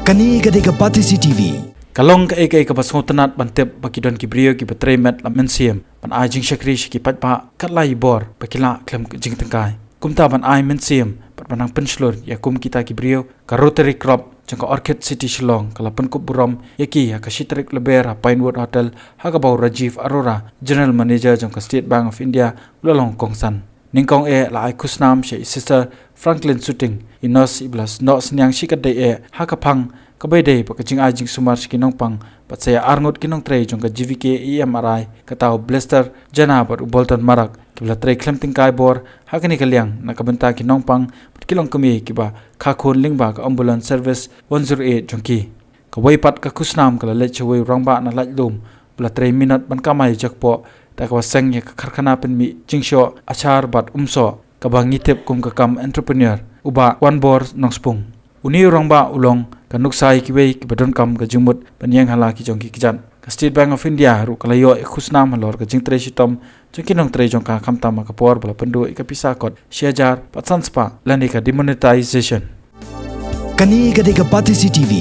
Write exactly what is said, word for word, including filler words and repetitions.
Kane ka dei ka Batesi T V. Ka long kaei kaei kaba sngewtynnat ban tip ba ki don ki briew kiba trei met la mynsiem ban ai jingshakri sha ki paidbah, kat la i bor ba ki lah khlem jingtyngkai. Kumta ban ai mynsiem bad ban nang pynshlur ïa kum kita ki briew, ka Rotary Club jong ka Orchid City Shillong ka la pynkup burom ïa ki ha ka shi tarik Lber ha Pinewood Hotel, ha kaba u Rajiv Arora, General Manager jong ka State Bank of India, u la long kongsan. Nyngkong eh la ai khusnam sha i Sister Franklin Suting, i nurse iba la snoh synñiang shikatdei eh ha ka phang kaba ïadei bad ka jingai jingsumar sha ki nongpang, bad sa ïa arngut ki nongtrei jong ka G V K E M R I, kata u Blester Jana bad u Bolton Marak, kiba la trei khlem tyngkai bor ha kane ka liang na ka bynta ki nongpang bad ki longkmie kiba kha khun lyngba ka ambulance service one zero eight jong ki. Kawei pat ka khusnam ka la leit sha uwei u rangbah na Laitlum ba la trei minot ban kamai jakpoh da kaba seng ïa ka karkhana pynmih jingshoh achar bad umsoh, kaba ngi tip kum ka kam entrepreneur, u Bah Wanbor Nongspung. Une u rangbah u long ka nuksa ïa kiwei kiba donkam ka jingmut ban ïeng ha la ki jong ki kjat. Ka State Bank of India ruh ka la ïoh ïa ka khusnam halor ka jingtrei shitom jong ki nongtrei jong ka, khamtam ha ka por ba la pynduh ïa ka pisa kot shi hajar bad san spah lane ka demonetization. Kane ka dei ka Batesi T V.